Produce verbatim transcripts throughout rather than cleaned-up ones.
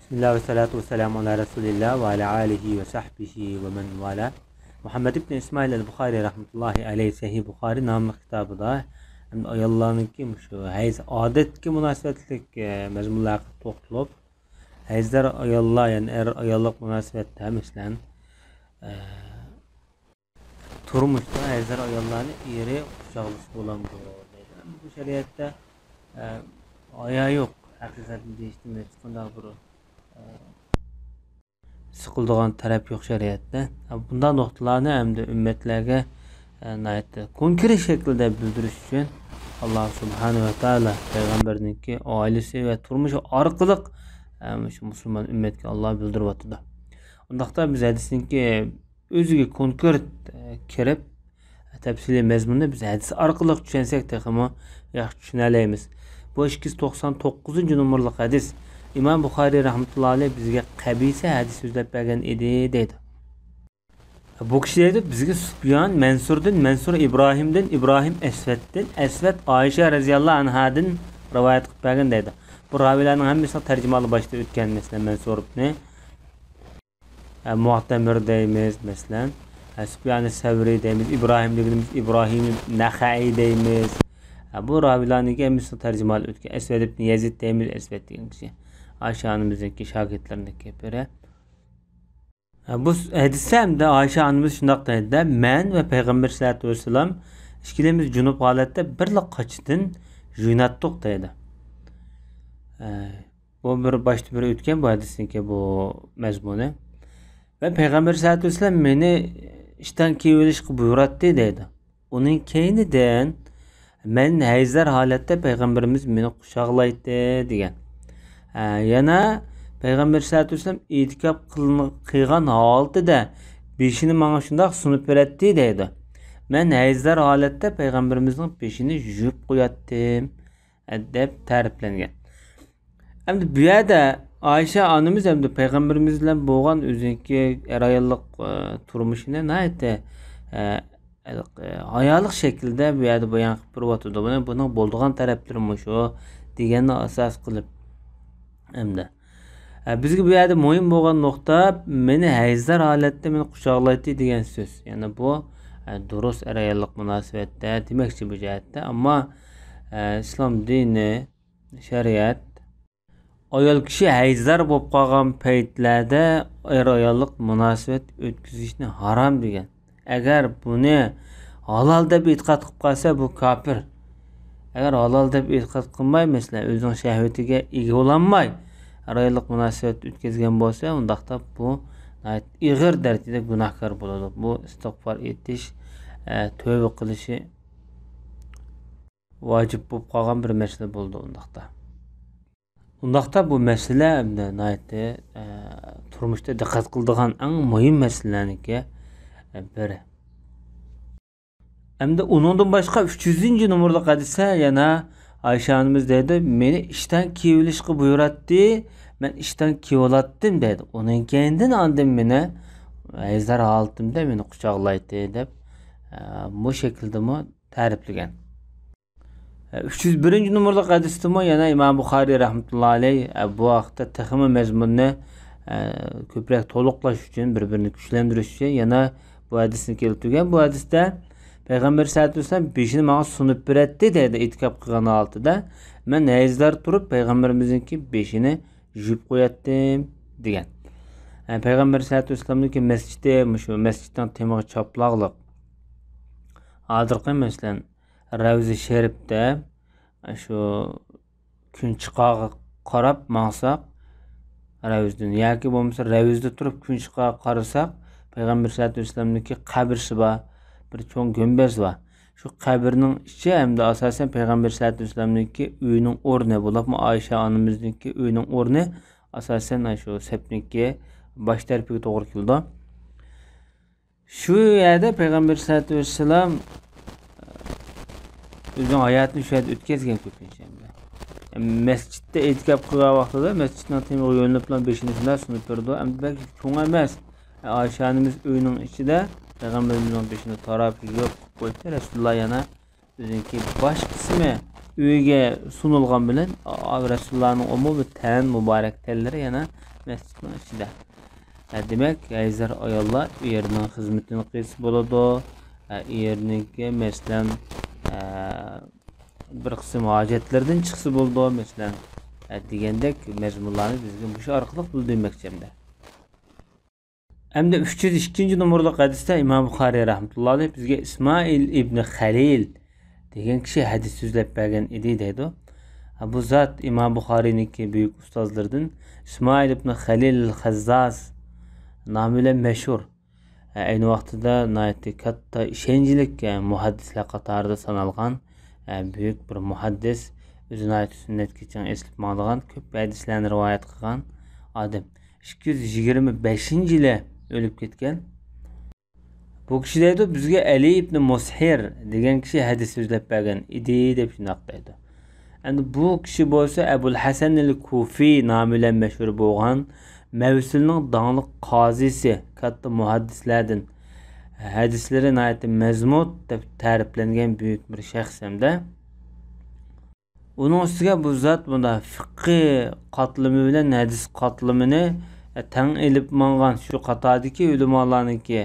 بىسمىللا ۋەسسالاتۇ ۋەسسالامۇ ئالا رەسۇلىللا ۋە ئالا ئالىھى ۋە سەھبىھى ۋە مەن ۋالا. مۇھەممەد ئىبن ئىسمائىل ئەل بۇخارى رەھمەتۇللاھى ئەلەيھى سەھىھ بۇخارى ناملىق كىتابىدا ھەم ئاياللارنىڭكى مۇشۇ ھەيز ئادەتتىكى مۇناسىۋەتلىك، ئە، مەزمۇنلار ھەققىدە توختىلىپ، ھەيزدار ئاياللار، يەنى ئەر ئاياللىق مۇناسىۋەتتە، مەسىلەن، ئە، تۇرمۇشتا ھەيزدار ئاياللارنى ئېرى قۇچاقلىسا بولامدۇ دەيدۇ. ئەمدى بۇ شەرىئەتتە، ئە، ھايا يوق، ھەقىقەتنى دېيىشتىن ھېچقانداق بىر، ئە، سىقىلىدىغان تەرەپ يوق شەرىئەتتە. بۇنداق نۇقتىلارنى ئەمدى ئۈممەتلەرگە، ئە، ناھايىتى كونكرېت شەكىلدە بىلدۈرۈش ئۈچۈن ئاللا سۇبھانەھۇ ۋە تائالا پەيغەمبەرنىڭكى ئائىلىسى ۋە تۇرمۇشى ئارقىلىق، ئە، مۇشۇ مۇسۇلمان ئۈممەتكە ئاللا بىلدۈرۈۋاتىدۇ. ئۇنداقتا بىز ھەدىسنىڭكى ئۆزىگە كونكرېت، ئە، كىرىپ، تەپسىلىي مەزمۇننى بىز ھەدىس ئارقىلىق چۈشەنسەك، تېخىمۇ ياخشى چۈشىنەلەيمىز. بۇ ئىككى يۈز توقسان توققۇزىنچى نومۇرلۇق ھەدىس. ئىمام بۇخارىي رەھمەتۇللا ئەلەيھ بىزگە قەبىسە ھەدىس سۆزلەپ بەرگەن ئىدى، دەيدۇ. بۇ كىشى دەيدۇ، بىزگە سۇپيان مەنسۇردىن، مەنسۇر ئىبراھىمدىن، ئىبراھىم ئەسۋەدتىن، ئەسۋەد ئائىشە رەزىياللاھۇ ئەنھادىن رىۋايەت قىلىپ بەرگەن، دەيدۇ. بۇ راۋىلارنىڭ ھەممىسىنىڭ تەرجىمىھالى باشتا ئۆتكەن، مەسىلەن، مەنسۇرنى. ئە، مۇئتەمىر دەيمىز، مەسىلەن. ئە، سۇپيانى سەۋرى دەيمىز، ئىبراھىم دېگىنىمىز ئىبراھىم نەخەئى دەيمىز. ئە، بۇ راۋىلارنىڭكى ھەممىسىنىڭ تەرجىمىھالى ئۆتكەن. ئەسۋەد ئىبن يەزىد دەيمىز، ئەسۋەد دېگەن كىشى. ئائىشە ئانىمىزنىڭكى شاگىرتلىرىنىڭكى بىرى. ئە، بۇ س-، ھەدىستە ھەمدە ئائىشە ئانىمىز شۇنداق دەيدۇ، مەن ۋە پەيغەمبەر سەللەللاھۇ ئەلەيھى ۋەسەللەم ئىككىلىمىز جۇنۇپ ھالەتتە بىرلا قاچىدىن يۇيۇناتتۇق دەيدۇ. ئە، بۇ بىر باشتا بىر ئۆتكەن بۇ ھەدىسنىڭكى بۇ مەزمۇنى. ۋە پەيغەمبەر سەللەللاھۇ ئەلەيھى ۋەسەللەم مېنى ئىشتان كىيىۋېلىشقا بۇيرۇتتى دەيدۇ. ئۇنىڭ كەينىدىن مەن ھەيزدار ھالەتتە پەيغەمبىرىمىز مېنى قۇچاقلايتتى دېگەن. ھە، يەنە پەيغەمبەر سەللەللاھۇ ئەلەيھى ۋەسەللەم ئېتىكاپ قىلىن-، قىلغان ھالىتىدە بېشىنى ماڭا شۇنداق سۇنۇپ بېرەتتى دەيدۇ. مەن ھەيزدار ھالەتتە پەيغەمبىرىمىزنىڭ بېشىنى يۇيۇپ قوياتتىم، دەپ تەرىپلەنگەن. ئەمدى بۇ يەردە ئائىشە ئانىمىز ئەمدى پەيغەمبىرىمىز بىلەن بولغان ئۆزىنىڭكى ئەر-ئاياللىق، ئە، تۇرمۇشىنى ناھايىتى، ئە، ھايالىق شەكىلدە بۇ يەردە بايان قىلىپ بېرىۋاتىدۇ. بۇنى، بۇنىڭ بولىدىغان تەرەپلىرى مۇشۇ دېگەننى ئاساس قىلىپ ئەمدى. ئە، بىزگە بۇ يەردە مۇھىم بولغان نۇقتا، مېنى ھەيزدار ھالەتتە مېنى قۇچاقلايتتى دېگەن سۆز. يەنى بۇ، ئە، دۇرۇس ئەر-ئاياللىق مۇناسىۋەتتە دېمەكچى بۇ جەھەتتە. ئەمما، ئە، ئىسلام دىنى، شەرىئەت ئايال كىشى ھەيزدار بولۇپ قالغان پەيتلەردە ئەر-ئاياللىق مۇناسىۋەت ئۆتكۈزۈشنى ھارام دېگەن. ئەگەر بۇنى ھالال دەپ ئېتىقاد قىلىپ قالسا، بۇ كاپىر. ئەگەر ھالال دەپ ئېتىقاد قىلماي، مەسىلەن، ئۆزىنىڭ شەھۋىتىگە ئىگە بولالماي، ئەر-ئاياللىق مۇناسىۋەت ئۆتكۈزگەن بولسا، ئۇنداقتا بۇ ناھايىتى ئېغىر دەرىجىدە گۇناھكار بولىدۇ. بۇ ئىستىغپار ئېيتىش، ئە، تۆۋە قىلىشى ۋاجىپ بولۇپ قالغان بىر مەسىلە بولىدۇ ئۇنداقتا. ئۇنداقتا بۇ مەسىلە ئەمدى ناھايىتى، ئە، تۇرمۇشتا دىققەت قىلىدىغان ئەڭ مۇھىم مەسىلىلەرنىڭكى، ئە، بىرى. ئەمدى ئۇنىڭدىن باشقا ئۈچ يۈزىنچى نومۇرلۇق ھەدىستە يەنە ئايشە ئانىمىز دەيدۇ، مېنى ئىشتان كىيىۋېلىشقا بۇيرۇتتى، مەن ئىشتان كىيىۋالاتتىم دەيدۇ. ئۇنىڭ كەينىدىن ئاندىن مېنى ھەيزدار ھالىتىمدە مېنى قۇچاقلايتتى دەپ، ئە، بۇ شەكىلدىمۇ تەرىپلىگەن. ئۈچ يۈز بىرىنچى نومۇرلۇق ھەدىستىمۇ يەنە ئىمام بۇخارىي رەھمەتۇللا ئەلەيھ، ئە، بۇ ھەقتە تېخىمۇ مەزمۇننى، ئە، كۆپرەك تولۇقلاش ئۈچۈن، بىر-بىرىنى كۈچلەندۈرۈش ئۈچۈن يەنە بۇ ھەدىسنى كەلتۈرگەن. بۇ ھەدىستە پەيغەمبەر سەللەللاھۇ ئەلەيھى ۋەسەللەم بېشىنى ماڭا سۇنۇپ بېرەتتى دەيدۇ، ئېتىكاپ قىلغان ھالىتىدە. مەن ھەيزدار تۇرۇپ پەيغەمبىرىمىزنىڭكى بېشىنى يۇيۇپ قوياتتىم دېگەن. ئە، پەيغەمبەر سەللەللاھۇ ئەلەيھى ۋەسەللەمنىڭكى مەسچىتى مۇشۇ مەسچىتنىڭ تېمىغا چاپلاقلىق. ھازىرقى مەسىلەن، رەۋزە شەرىپتە شۇ كۈن چىقارغا قاراپ ماڭساق، رەۋزىدىن ياكى بولمىسا رەۋزىدە تۇرۇپ كۈن چىقارغا قارىساق، پەيغەمبەر سەللەللاھۇ ئەلەيھى ۋەسەللەمنىڭكى قەبرىسى بار، بىر چوڭ گۈمبەز بار. شۇ قەبرىنىڭ ئىچى ھەمدە ئاساسەن پەيغەمبەر سەللەللاھۇ ئەلەيھى ۋەسەللەمنىڭكى ئۆيىنىڭ ئورنى، بولۇپمۇ ئائىشە ئانىمىزنىڭكى ئۆيىنىڭ ئورنى ئاساسەن شۇ سەپنىڭكى باش تەرىپىگە توغرا كېلىدۇ. شۇ يەردە پەيغەمبەر سەللەللاھۇ ئەلەيھى ۋەسەللەم ئۆزىنىڭ ھاياتىنى شۇ يەردە ئۆتكۈزگەن كۆپىنچە ئەمدى. مەسچىتتە ئېتىكاپ قىلغان ۋاقتىدا مەسچىتنىڭ تېمىغا يۆلىنىپلا بېشىنى شۇنداق سۇنۇپ بېرىدۇ. ئەمدى بەك چوڭ ئەمەس. ئائىشە ئانىمىز ئۆيىنىڭ ئىچىدە پەيغەمبىرىمىزنىڭ بېشىنى تاراپ يۇيۇپ قىلىپ قويۇپتۇ. رەسۇلۇللا يەنە ئۆزىنىڭكى باش قىسمى ئۆيگە سۇنۇلغان بىلەن، ئا-، رەسۇلۇللانىڭ ئومۇمىي تەن مۇبارەك تەنلىرى يەنە مەسچىتنىڭ ئىچىدە. ھە، دېمەك، ھەيزەر ئاياللار ئېرىنىڭ خىزمىتىنى قىلسا بولىدۇ. ھە، ئېرىنىڭكى، مەسىلەن، ھە، بىر قىسىم ھاجەتلىرىدىن چىقسا بولىدۇ، مەسىلەن، ھە، دېگەندەك مەزمۇنلارنى بىزگە مۇشۇ ئارقىلىق بىلدۈرمەكچى ئەمدى. ئەمدى ئۈچ يۈز ئىككىنچى نومۇرلۇق ھەدىستە ئىمام بۇخارىي رەھمەتۇللا ئەلەيھ بىزگە ئىسمائىل ئىبنى خەلىل دېگەن كىشى ھەدىس سۆزلەپ بەرگەن ئىدى دەيدۇ. بۇ زات ئىمام بۇخارىينىڭكى بۈيۈك ئۇستازلىرىدىن ئىسمائىل ئىبنى خەلىل خەززاز نامى بىلەن مەشھۇر. ئەينى ۋاقتىدا ناھايىتى كاتتا ئىشەنچلىك مۇھەددىسلەر قاتارىدا سانالغان بۈيۈك بىر مۇھەددىس، ئۆزى ناھايىتى سۈننەتكە چىڭ ئېسىلىپ ماڭىدىغان، كۆپ ھەدىسلەرنى رىۋايەت قىلغان ئادەم. ئىككى يۈز يىگىرمە بەشىنچى يىلى ئۆلۈپ كەتكەن. بۇ كىشى دەيدۇ، بىزگە ئەلى ئىبنى مۇسھىر دېگەن كىشى ھەدىس سۆزلەپ بەرگەن ئىدى، دەپ شۇنداق دەيدۇ. ئەمدى بۇ كىشى بولسا ئەبۇل ھەسەن ئەل كۇفى نامى بىلەن مەشھۇر بولغان مەۋسىلنىڭ داڭلىق قازىسى، كاتتا مۇھەددىسلەردىن، ھەدىسلىرى ناھايىتى مەزمۇت دەپ تەرىپلەنگەن بۈيۈك بىر شەخس ھەمدە. ئۇنىڭ ئۈستىگە بۇ زات مۇنداق فىقھى قاتلىمى بىلەن ھەدىس قاتلىمىنى تەڭ ئېلىپ ماڭغان شۇ قاتاردىكى ئۆلىمالارنىڭكى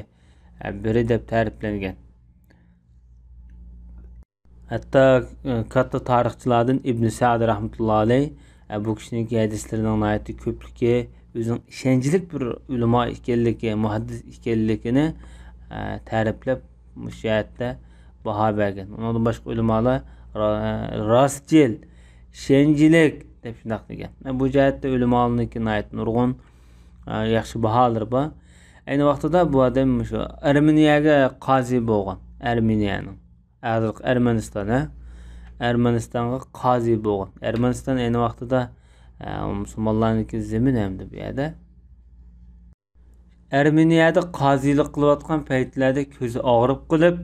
بىرى دەپ تەرىپلەنگەن. ھەتتا كاتتا تارىخچىلاردىن ئىبن سەئد رەھمەتۇللا ئەلەيھ بۇ كىشىنىڭكى ھەدىسلىرىنىڭ ناھايىتى كۆپلۈكى، ئۆزىنىڭ ئىشەنچلىك بىر ئۆلىما ئىكەنلىكى، مۇھەددىس ئىكەنلىكىنى تەرىپلەپ، مۇشۇ جەھەتتە باھا بەرگەن. ئۇنىڭدىن باشقا ئۆلىمالار را-، راستچىل، ئىشەنچلىك دەپ شۇنداق دېگەن. بۇ جەھەتتە ئۆلىمالارنىڭكى ناھايىتى نۇرغۇن، ئە، ياخشى باھالىرى بار. ئەينى ۋاقتىدا بۇ ئادەم شۇ ئەرمېنىيەگە قازى بولغان. ئەرمېنىيەنىڭ، ھازىرقى ئەرمەنىستان، ھە؟ ئەرمەنىستانغا قازى بولغان. ئەرمەنىستان ئەينى ۋاقتىدا، ئە، مۇسۇلمانلارنىڭكى زېمىنى ئەمدى بۇ يەردە. ئەرمېنىيەدە قازىلىق قىلىۋاتقان پەيتلەردە كۆزى ئاغرىپ قېلىپ،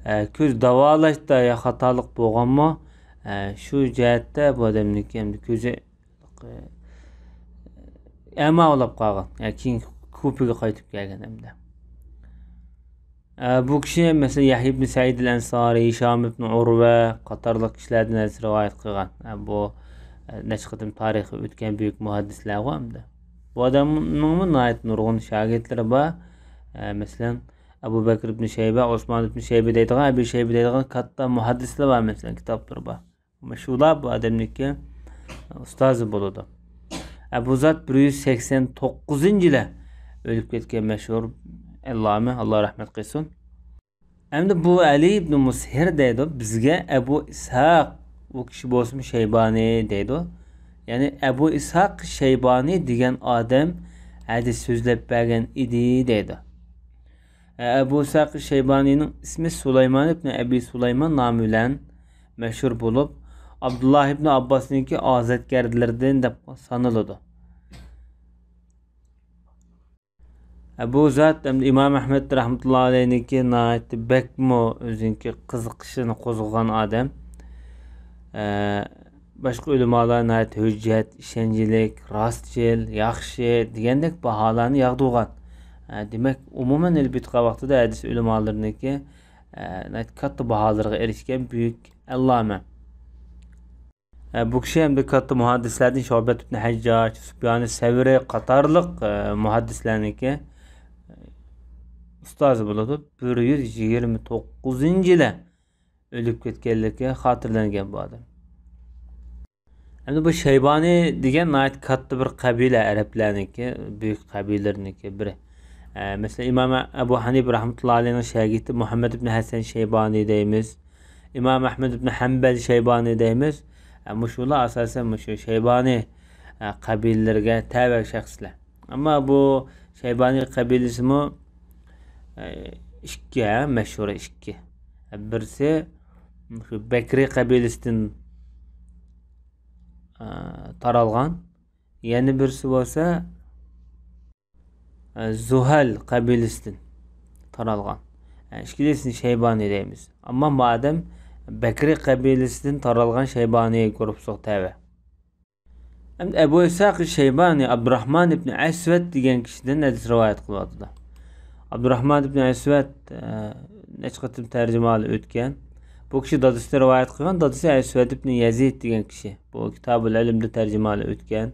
ئە، كۆز داۋالاشتا يا خاتالىق بولغانمۇ، ئە، شۇ جەھەتتە بۇ ئادەمنىڭكى ئەمدى كۆزى، ئە، ئەما بولاپ قالغان. يا كېيىن كۇپىگە قايتىپ كەلگەن ئەمدى. ئە، بۇ كىشى، مەسىلەن، يەھيا ئىبن سەئىد ئەل ئەنسارى، ھىشام ئىبن ئۇرۋە قاتارلىق كىشىلەردىن ھەدىس رىۋايەت قىلغان. ئە، بۇ، ئە، نەچچە قېتىم تارىخى ئۆتكەن بۈيۈك مۇھەددىسلەرغۇ ئەمدى. بۇ ئادەمنىڭمۇ ناھايىتى نۇرغۇن شاگىرتلىرى بار. ئە، مەسىلەن، ئەبۇ بەكرى ئىبن شەيبە، ئوسمان ئىبن شەيبە دەيدىغان، ئەبى شەيبە دەيدىغان كاتتا مۇھەددىسلار بار، مەسىلەن، كىتابلىرى بار. مۇشۇلار بۇ ئادەمنىڭكى ئۇستازى بولىدۇ. ئە، بۇ زات بىر يۈز سەكسەن توققۇزىنچى يىلى ئۆلۈپ كەتكەن مەشھۇر ئەللامە، ئاللا رەھمەت قىلسۇن. ئەمدى بۇ ئەلى ئىبنى مۇسھىر دەيدۇ، بىزگە ئەبۇ ئىسھاق، ئۇ كىشى بولسىمۇ شەيبانى دەيدۇ. يەنى ئەبۇ ئىسھاق شەيبانى دېگەن ئادەم ھەدىس سۆزلەپ بەرگەن ئىدى دەيدۇ. ئەبۇ ئىسھاق شەيبانىنىڭ ئىسمى سۇلايمان ئىبنى ئەبى سۇلايمان نامى بىلەن مەشھۇر بولۇپ، ئابدۇللا ئىبنى ئابباسنىڭكى ئازادگەرلىرىدىن دەپ سانىلىدۇ. بۇ زات ئەمدى ئىمام ئەھمەد رەھمەتۇللا ئەلەيھنىڭكى ناھايىتى بەكمۇ ئۆزىنىڭكى قىزىقىشىنى قوزغىغان ئادەم. ئە، باشقا ئۆلىمالار ناھايىتى ھۆججەت، ئىشەنچلىك، راستچىل، ياخشى دېگەندەك باھالارنى ياغدۇرغان. ئە، دېمەك، ئومۇمەن ئېلىپ ئېيتقان ۋاقتىدا ھەدىس ئۆلىمالىرىنىڭكى، ئە، ناھايىتى كاتتا باھالىرىغا ئېرىشكەن بۈيۈك ئەللامە. ئە، بۇ كىشى ھەمدە كاتتا مۇھەددىسلەردىن شۇبەت ئىبنى ھەججاج، سۇپيانى سەۋرى قاتارلىق، ئە، مۇھەددىسلەرنىڭكى، ئە، ئۇستازى بولىدۇ. بىر يۈز يىگىرمە توققۇزىنچى يىلى ئۆلۈپ كەتكەنلىكى خاتىرىلەنگەن بۇ ئادەم. ئەمدى بۇ شەيبانى دېگەن ناھايىتى كاتتا بىر قەبىلە، ئەرەبلەرنىڭكى، بۈيۈك قەبىلىلىرىنىڭكى بىرى. ئە، مەسىلەن، ئىمام ئەبۇ ھەنىپە رەھمەتۇللا ئەلەيھنىڭ شاگىرتى مۇھەممەد ئىبنى ھەسەن شەيبانى دەيمىز. ئىمام ئەھمەد ئىبنى ھەمبەل شەيبانى دەيمىز. ئە، مۇشۇلار ئاساسەن مۇشۇ شەيبانى، ئە، قەبىلىلىرىگە تەۋە شەخسلەر. ئەمما بۇ شەيبانى قەبىلىسىمۇ، ئە، ئىككى، ھە، مەشھۇر ئىككى. بىرسى مۇشۇ بەكرى قەبىلىسىدىن، ئە، تارالغان. يەنە بىرسى بولسا، ئە، زۇھەل قەبىلىسىدىن تارالغان. ئە، ئىككىلىسىنى شەيبانى دەيمىز. ئەمما مۇ ئادەم بەكرى قەبىلىسىدىن تارالغان شەيبانى گۇرۇپپىسىغا تەۋە. ئەمدى ئەبۇ ئىسھاق شەيبانى ئابدۇراھمان ئىبنى ئەسۋەد دېگەن كىشىدىن ھەدىس رىۋايەت قىلىۋاتىدۇ. ئابدۇراھمان ئىبنى ئەسۋەد، ئە، نەچچە قېتىم تەرجىمىھالى ئۆتكەن. بۇ كىشى دادىسىدىن رىۋايەت قىلغان، دادىسى ئەسۋەد ئىبن يەزىد دېگەن كىشى. بۇ كىتابۇل ئىلمدا تەرجىمە ئۆتكەن.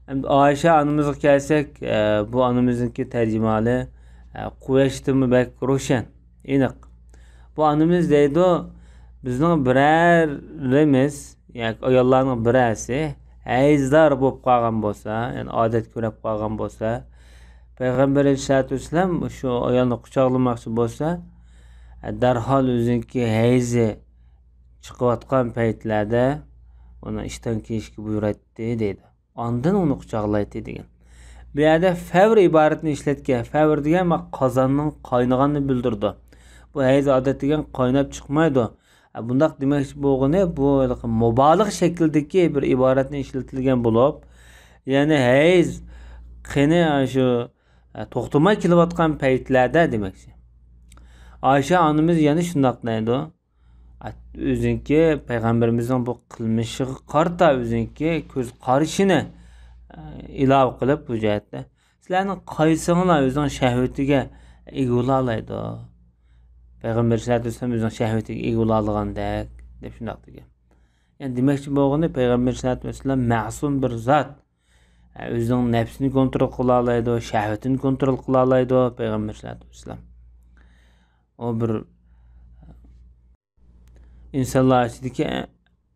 ئەمدى ئائىشە ئانىمىزغا كەلسەك، ئە، بۇ ئانىمىزنىڭكى تەرجىمىھالى، ئە، قۇياشتىنمۇ بەك روشەن، ئېنىق. بۇ ئانىمىز دەيدۇ، بىزنىڭ بىرەرىمىز، ياكى ئاياللارنىڭ بىرەرسى ھەيزدار بولۇپ قالغان بولسا، يەنى ئادەت كۆرۈپ قالغان بولسا، پەيغەمبەر ئەلەيھىسسالاتۇ ۋەسسالام شۇ ئايالنى قۇچاقلىماقچى بولسا، ئە، دەرھال ئۆزىنىڭكى ھەيزى چىقىۋاتقان پەيتلەردە ئۇنى ئىشتان كىيىشكە بۇيرۇيتتى دەيدۇ. ئاندىن ئۇنى قۇچاقلايتتى دېگەن. بۇ يەردە فەۋر ئىبارىتىنى ئىشلەتكەن. فەۋر دېگەن ما قازاننىڭ قاينىغاننى بىلدۈرىدۇ. بۇ ھەيز ئادەتتە دېگەن قايناپ چىقمايدۇ. ئە، بۇنداق دېمەكچى بولغىنى بۇ ھېلىقى مۇبالىغە شەكلىدىكى بىر ئىبارەتنى ئىشلىتىلگەن بولۇپ، يەنى ھەيز قېنى شۇ، ئە، توختىماي كېلىۋاتقان پەيتلەردە دېمەكچى. ئائىشە ئانىمىز يەنە شۇنداق دەيدۇ. ئۆزىنىڭكى پەيغەمبىرىمىزنىڭ بۇ قىلمىشىغا قارىتا ئۆزىنىڭكى كۆز قارىشىنى، ئە، ئىلاۋە قىلىپ بۇ جەھەتتە، سىلەرنىڭ قايسىڭلار ئۆزىنىڭ شەھۋىتىگە ئىگە بولالايدۇ؟ پەيغەمبەر سەللەللاھۇ ئەلەيھى ۋەسەللەم ئۆزىنىڭ شەھۋىتىگە ئىگە بولالىغاندەك دەپ شۇنداق دېگەن. يەنى دېمەكچى بولغىنى، پەيغەمبەر سەللەللاھۇ ئەلەيھى ۋەسەللەم مەسۇم بىر زات. ئۆزىنىڭ نەپسىنى كونترول قىلالايدۇ، شەھۋىتىنى كونترول قىلالايدۇ پەيغەمبەر سەللەللاھۇ ئەلەيھى ۋەسەللەم. ئۇ بىر ئىنسانلار ئىچىدىكى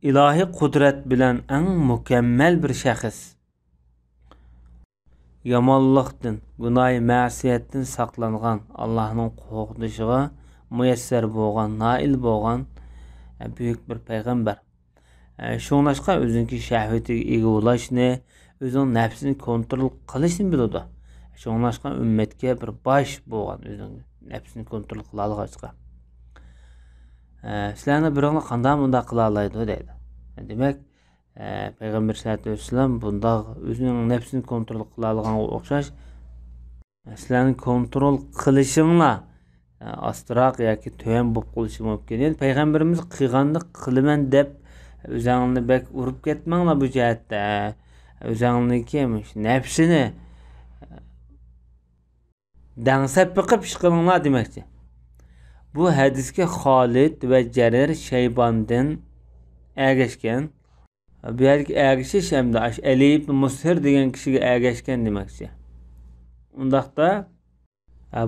ئىلاھىي قۇدرەت بىلەن ئەڭ مۇكەممەل بىر شەخس. يامانلىقتىن، گۇناھى مەسىيەتتىن ساقلانغان، ئاللاھنىڭ قوغدىشىغا مۇيەسسەر بولغان، نائىل بولغان، ئە، بۈيۈك بىر پەيغەمبەر. ئە، شۇڭلاشقا ئۆزىنىڭكى شەھۋىتىگە ئىگە بولۇشنى، ئۆزىنىڭ نەپسىنى كونترول قىلىشنى بىلىدۇ. شۇڭلاشقا ئۈممەتكە بىر باش بولغان، ئۆزىنىڭ نەپسىنى كونترول قىلالىغاچقا. ئە، سىلەرنىڭ بىرىڭلار قانداق مۇنداق قىلالايدۇ دەيدۇ. دېمەك، ئە، پەيغەمبەر سەللەللاھۇ ئەلەيھى ۋەسەللەم بۇنداق ئۆزىنىڭ نەپسىنى كونترول قىلالىغانغا ئوخشاش، سىلەرنىڭ كونترول قىلىشىڭلار، ئە، ئاستىراق ياكى تۆۋەن بولۇپ قېلىشى مۇمكىن. يەنى پەيغەمبىرىمىز قىلغاننى قىلىمەن دەپ، ئۆزەڭلارنى بەك ئۇرۇپ كەتمەڭلار بۇ جەھەتتە. ئۆزەڭلارنىڭكى مۇشۇ نەپسىنى، ئە، دەڭسەپ بېقىپ ئىش قىلىڭلار دېمەكچى. بۇ ھەدىسكە خالىد ۋە جەرىر شەيباندىن ئەگەشكەن. بۇ يەردىكى ئەگىشىش ھەمدە ئەلى ئىبن مۇسھىر دېگەن كىشىگە ئەگەشكەن دېمەكچى. ئۇنداقتا،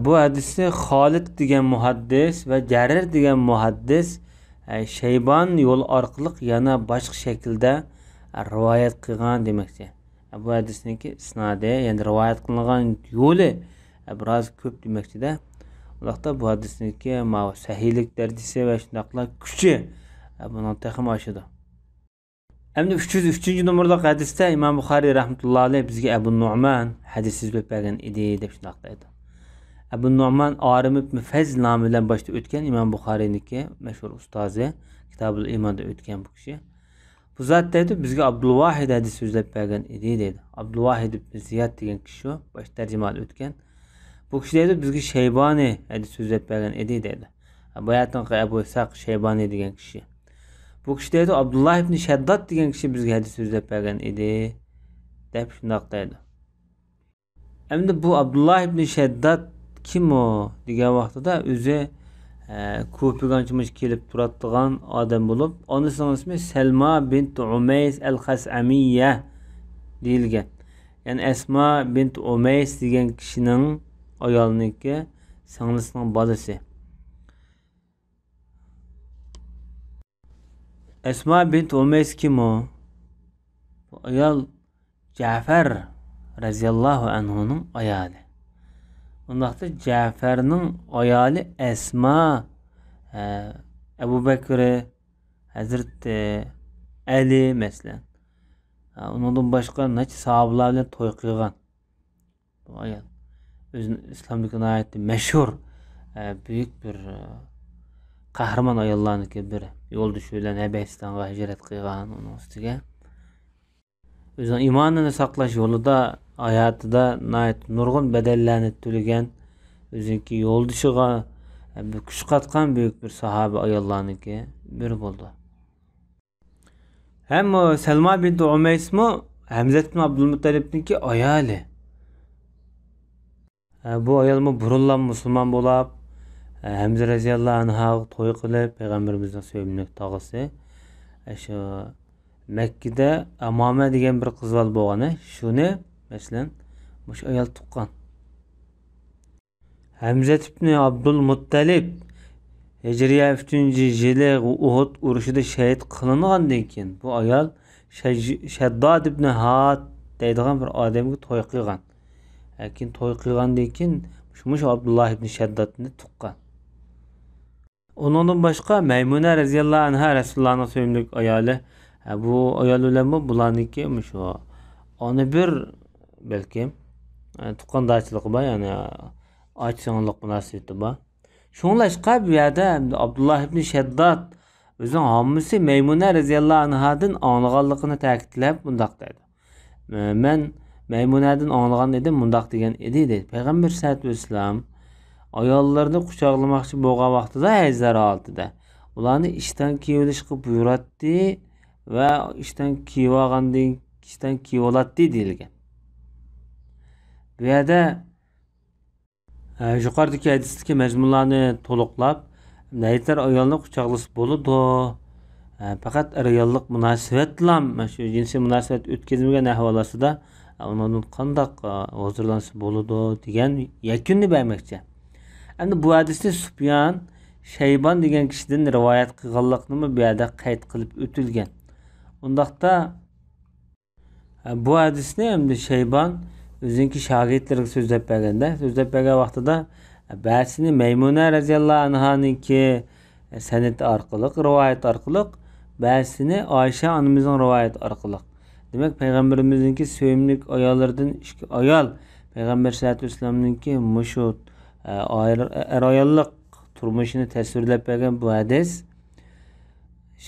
بۇ ھەدىسنى خالىد دېگەن مۇھەددىس ۋە جەرىر دېگەن مۇھەددىس، شەيبان يولى ئارقىلىق يەنە باشقا شەكىلدە رىۋايەت قىلغان دېمەكچى. بۇ ھەدىسنىڭكى ئىسنادى، يەنى رىۋايەت قىلىنغان يولى بىراز كۆپ دېمەكچىدە. ئۇنداقتا بۇ ھەدىسنىڭكى ماۋۇ سەھىھلىك دەرىجىسى ۋە شۇنداقلا كۈچى بۇنىڭ تېخىمۇ ئاشىدۇ. ئەمدى ئۈچ يۈز ئۈچىنچى نومۇرلۇق ھەدىستە ئىمام بۇخارىي رەھمەتۇللاھى ئەلەيھ بىزگە ئەبۇ نۇئمان ھەدىس سۆزلەپ بەرگەن ئىدى دەپ شۇنداق دەيدۇ. ئەبۇ نۇئمان ئارىم ئىبن فەزل نامى بىلەن باشتا ئۆتكەن ئىمام بۇخارىينىڭكى مەشھۇر ئۇستازى، كىتابۇل ئىماندا ئۆتكەن بۇ كىشى. بۇ زات دەيدۇ، بىزگە ئابدۇلۋاھىد ھەدىس سۆزلەپ بەرگەن ئىدى دەيدۇ. ئابدۇلۋاھىد ئىبن زىياد دېگەن كىشى شۇ، باشتا تەرجىمىھالى ئۆتكەن. بۇ كىشى دەيدۇ، بىزگە شەيبانى ھەدىس سۆزلەپ بەرگەن ئىدى دەيدۇ. بۇ يەردىكى ئەبۇ ئىسھاق شەيبانى دېگەن كىشى. بۇ كىشى دەيدۇ، ئابدۇللا ئىبنى شەدداد دېگەن كىشى بىزگە ھەدىس سۆزلەپ بەرگەن ئىدى، دەپ شۇنداق دەيدۇ. ئەمدى بۇ ئابدۇللا ئىبنى شەدداد كىم ئۇ دېگەن ۋاقتىدا ئۆزى، ئە، كۇفىگە ئانچە مۇنچە كېلىپ تۇراتتىغان ئادەم بولۇپ، ئانىسىنىڭ ئىسمى سەلما بىنت ئۇمەيس ئەل خەسئەمىيە دېيىلگەن. يەنى ئەسما بىنت ئۇمەيس دېگەن كىشىنىڭ ئايالىنىڭكى سىڭلىسىنىڭ بالىسى. ئەسما بىنت ئۇمەيس كىم ئۇ؟ بۇ ئايال جەفەر رەزىياللاھۇ ئەنھۇنىڭ ئايالى. ئۇنداقتا جەفەرنىڭ ئايالى ئەسما، ئە، ئەبۇ بەكرى، ھەزرىتى ئەلى مەسىلەن. ئە، ئۇنىڭدىن باشقا نەچچە ساھابىلار بىلەن توي قىلغان. بۇ ئايال ئۆزىنى ئىسلامدىكى ناھايىتى مەشھۇر، ئە، بۈيۈك بىر، ئە، قەھرىمان ئاياللارنىڭكى بىرى. يولدىشى بىلەن ھەبەشىستانغا ھىجرەت قىلغان، ئۇنىڭ ئۈستىگە ئۆزىنىڭ ئىمانىنى ساقلاش يولىدا ھاياتىدا ناھايىتى نۇرغۇن بەدەللەرنى تۆلىگەن، ئۆزىنىڭكى يولدىشىغا، ئە، بىر كۈچ قاتقان بۈيۈك بىر ساھابە ئاياللارنىڭكى بىرى بولىدۇ. ھەم سەلما بىنت ئۇمەيسمۇ ھەمزە ئىبن ئابدۇلمۇتتەلىپنىڭكى ئايالى. ھە، بۇ ئايالمۇ بۇرۇنلا مۇسۇلمان بولاپ، ھەمزە رەزىياللاھۇ ئەنھاغا توي قىلىپ، پەيغەمبىرىمىزنىڭ سۆيۈملۈك تاغىسى، ئە، شۇ مەككىدە ئەمامە دېگەن بىر قىز بالا بولغان، ئە، شۇنى، مەسىلەن، مۇشۇ ئايال تۇغقان. ھەمزە ئىبنى ئابدۇل مۇتتەلىب ھىجرىيە ئۈچىنچى يىلى ئۇھۇد ئۇرۇشىدا شەھىت قىلىنغاندىن كېيىن، بۇ ئايال شەج-، شەدداد ئىبنى ھاد دەيدىغان بىر ئادەمگە توي قىلغان. لېكىن توي قىلغاندىن كېيىن مۇشۇ، مۇشۇ ئابدۇللا ئىبنى شەددادنى تۇغقان. ئۇنىڭدىن باشقا مەيمۇنە رەزىياللاھۇ ئەنھا رەسۇلۇللانىڭ سۆيۈملۈك ئايالى. ھە، بۇ ئايال بىلەنمۇ بۇلارنىڭكى مۇشۇ ئانا بىر، بەلكىم، ئە، تۇغقاندارچىلىقى بار، يەنى ئاچا-سىڭىللىق مۇناسىۋىتى بار. شۇڭلاشقا بۇ يەردە ئابدۇللا ئىبنى شەدداد ئۆزىنىڭ ھاممىسى مەيمۇنە رەزىياللاھۇ ئەنھادىن ئاڭلىغانلىقىنى تەكىتلەپ مۇنداق دەيدۇ. مەن مەيمۇنەدىن ئاڭلىغان ئىدىم، مۇنداق دېگەن ئىدى، دەيدۇ. پەيغەمبەر سەللەللاھۇ ئەلەيھى ۋەسەللەم ئاياللىرىنى قۇچاقلىماقچى بولغان ۋاقتىدا ھەيزلەر ھالىتىدە ئۇلارنى ئىشتان كىيىۋېلىشقا بۇيرۇتتى ۋە ئىشتان كىيىۋالغاندىن، ئىشتان كىيىۋالاتتى دېيىلگەن. بۇ يەردە، ئە، يۇقىرىدىكى ھەدىستىكى مەزمۇنلارنى تولۇقلاپ، ھەيزلەر ئايالنى قۇچاقلىسا بولىدۇ. ئە، پەقەت ئەر-ئاياللىق مۇناسىۋەتلام، مانا شۇ جىنسىي مۇناسىۋەت ئۆتكۈزمىگەن ئەھۋال ئاستىدا، ئە، ئۇنىڭدىن قانداق، ئە، ھۇزۇرلانسا بولىدۇ دېگەن يەكۈننى بەرمەكچى. ئەمدى بۇ ھەدىسنى سۇپيان شەيبان دېگەن كىشىدىن رىۋايەت قىلغانلىقىنىمۇ بۇ يەردە قەيت قىلىپ ئۆتۈلگەن. ئۇنداقتا، بۇ ھەدىسنى ئەمدى شەيبان ئۆزىنىڭكى شاگىرتلىرىگە سۆزلەپ بەرگەندە، سۆزلەپ بەرگەن ۋاقتىدا، بەزىسىنى مەيمۇنە رەزىياللاھۇ ئەنھانىڭكى سەنىتى ئارقىلىق، رىۋايەت ئارقىلىق، بەزىسىنى ئائىشە ئانىمىزنىڭ رىۋايىتى ئارقىلىق. دېمەك، پەيغەمبىرىمىزنىڭكى سۆيۈملۈك ئاياللىرىدىن ئىككى ئايال پەيغەمبەر سەللەللاھۇ ئەلەيھى ۋەسەللەمنىڭكى مۇشۇ، ئە، ئاير-، ئەر-ئاياللىق تۇرمۇشىنى تەسۋىرلەپ بەرگەن بۇ ھەدىس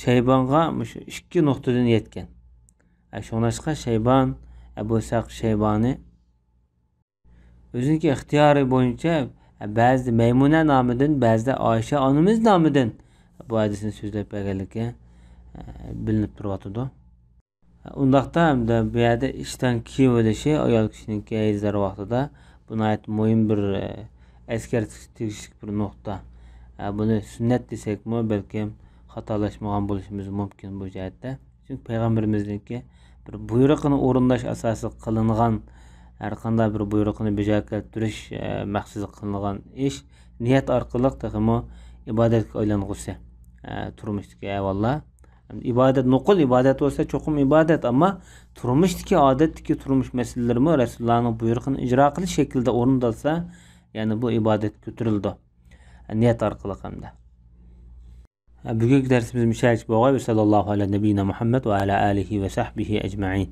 شەيبانغا مۇشۇ ئىككى نۇقتىدىن يەتكەن. ئە، شۇڭلاشقا شەيبان، ئەبۇ ئىسھاق شەيبانى ئۆزىنىڭكى ئىختىيارى بويىچە، ئە، بەزىدە مەيمۇنە نامىدىن، بەزىدە ئائىشە ئانىمىز نامىدىن بۇ ھەدىسنى سۆزلەپ بەرگەنلىكى، ئە، بىلىنىپ تۇرۇۋاتىدۇ. ئۇنداقتا ئەمدى بۇ يەردە ئىشتان كىيىۋېلىشى ئايال كىشىنىڭكى ھەيزلەر ۋاقتىدا، بۇ ناھايىتى مۇھىم بىر، ئە، ئەسكەرتىشكە تېگىشلىك بىر نۇقتا. ئە، بۇنى سۈننەت دېسەكمۇ، بەلكىم خاتالاشمىغان بولۇشىمىز مۇمكىن بۇ جەھەتتە. چۈنكى پەيغەمبىرىمىزنىڭكى بىر بۇيرۇقىنى ئورۇنداش ئاساسىدا قىلىنغان، ھەرقانداق بىر بۇيرۇقىنى بېجا كەلتۈرۈش، ئە، مەقسىتىدە قىلىنغان ئىش نىيەت ئارقىلىق تېخىمۇ ئىبادەتكە ئايلانغۇسى، ئە، تۇرمۇشتىكى ئەھۋاللار. ئىبادەت، نوقۇل ئىبادەت بولسا چوقۇم ئىبادەت، ئەمما تۇرمۇشتىكى، ئادەتتىكى تۇرمۇش مەسىلىلىرىمۇ رەسۇلۇللانىڭ بۇيرۇقىنى ئىجرا قىلىش شەكلىدە ئورۇندالسا، يەنى بۇ ئىبادەتكە كۆتۈرۈلىدۇ، نىيەت ئارقىلىق ھەمدە. بۈگۈنكى دەرسىمىز مۇشۇ يەرگىچە بولغاي. ۋە سەللەللاھۇ ئەلە نەبىييىنا مۇھەممەد ۋە ئەلە ئالىھى ۋە سەھبىھى ئەجمەئىن.